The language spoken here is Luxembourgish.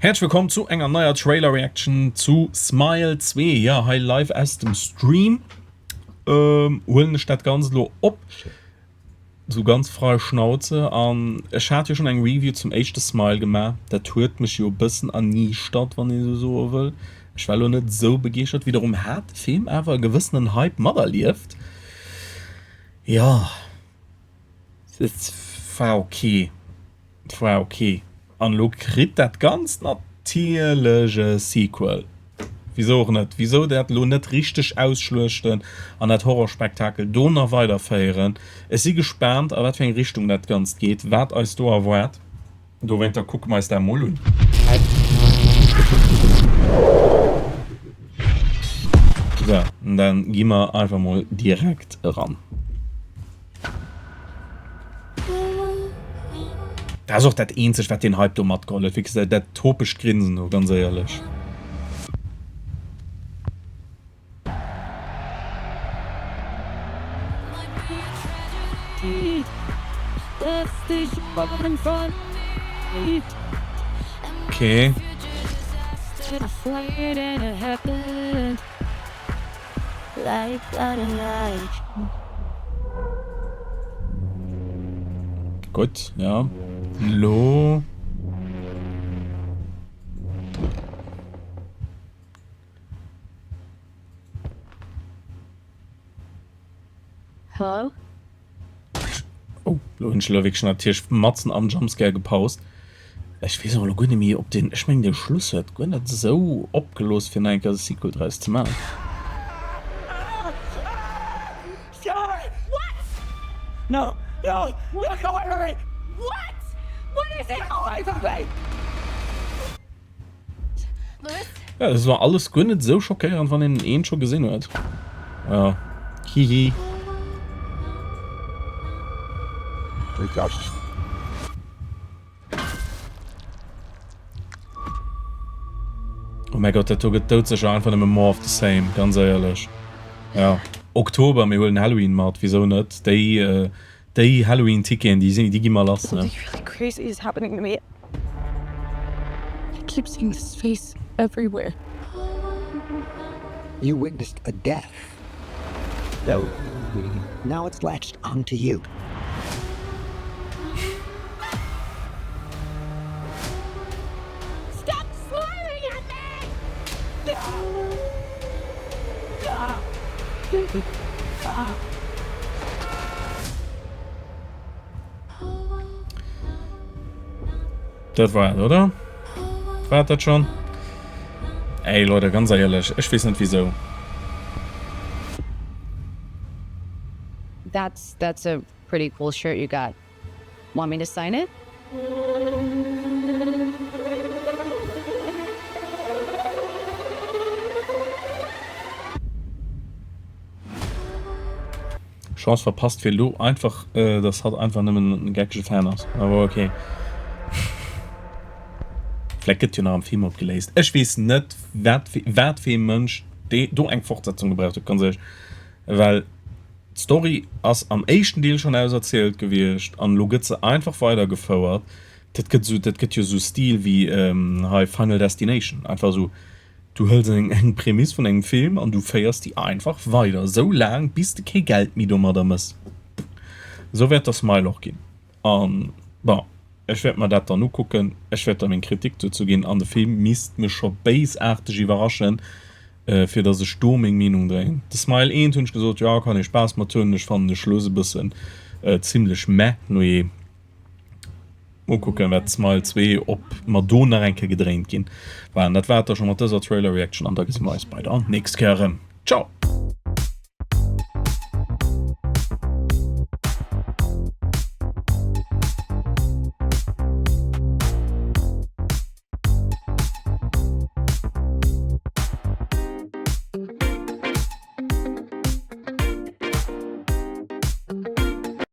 Häerzlech wëllkomm zu enger neier Trailer Reaction zu Smile 2. Jo, hei live aus dem Stream huelen ech dat Ganzt elo op, sou ganz frei Schnauze. An ech hat jo schonn eng Review zum éischte Smile gemaach. Dat huet mech jo e bëssen erniichtert, wann ee sou soe wëll. Ech war elo net sou begeeschtert. Widderum hat de Film awer e gewëssenen Hype materlieft. Jo, et war ok. Et war ok. An elo kritt dat Ganzt natierlech e Sequel. Wisou och net? Wisou dat elo net richteg ausschluechten an dat Horrorspektakel do nach weiderféieren? Ech si gespaant a wat fir eng Richtung dat Ganzt geet, wat eis do erwaart. Dowéinter kucke mer eis dat emol un. Sou, dann gi mer einfach mol direkt eran. Dat ass och dat eenzegt wat deen Hype do matgeholl huet, wierklech dat topescht Grinsen do, ganz éierlech. Okay. Gutt, ja. Lo. Hello? Oh, lo hunn ech elo wierklech natierlech matzen am Jumpscare gepaust. Ech weess och elo guer net méi, ob deen, ech mengen de Schluss huet guer net esou opgelooss fir nach eng Kéier e Sequel draus ze maachen. Ja, das war alles guer net esou schockéierend, wann een den eent scho gesinn huet. Ja, hihi. Oh mäi Gott, dat do gëtt doudsécher einfach nëmme more of the same, ganz éierlech. Ja, Oktober, mir huelen Halloween mat, wisou net? Déi, déi Halloween-Ticketen, déi sinn, déi gi mer lass, ne? Something really crazy is happening to me. I keep seeing this face everywhere. You witnessed a death. So now it's latched onto you. Stop smiling at me! Dat war et, oder? War et dat schon? Ey Leute, ganz eierlech, ech weess net wisou. That's that's a pretty cool shirt you got. Want me to sign it? Chance verpasst fir elo einfach dass hatt einfach nëmmen en geckege Fan ass, awer ok. Vläit gëtt jo nach am Film opgeléist. Ech weess net wat wat fir ee Mënsch dee do eng Fortsetzung gebraucht huet, ganz éierlech, well d'Story ass am éischten Deel schonn auserzielt gewiescht an elo gëtt se einfach weidergefouert. Dat gëtt esou, dat gëtt jo esou Stil wéi hei Final Destination, einfach esou Du hëls eng Prämiss vun engem Film an du féiers déi einfach weider, sou laang bis de kee Geld méi domadder mëss. Esou wäert der Smile och ginn. An bon, ech wäert mer dat dann ukucken, ech wäert da meng Kritik dozou ginn an de Film misst mech scho béisaarteg iwwerraschen, fir dass ech do meng Meenung dréien. De Smile 1 hunn ech gesot, jo kann ee Spaass mat hunn, ech fannen de Schluss e bëssen zimlech meh, nujee. Mol kucken wat Smile 2 op mer do nach eng Kéier gedréint ginn. Voilà, dat war et da scho mat dëser Trailer Reaction an da gesi mer eis bei der nächst Kéier erëm. Ciao!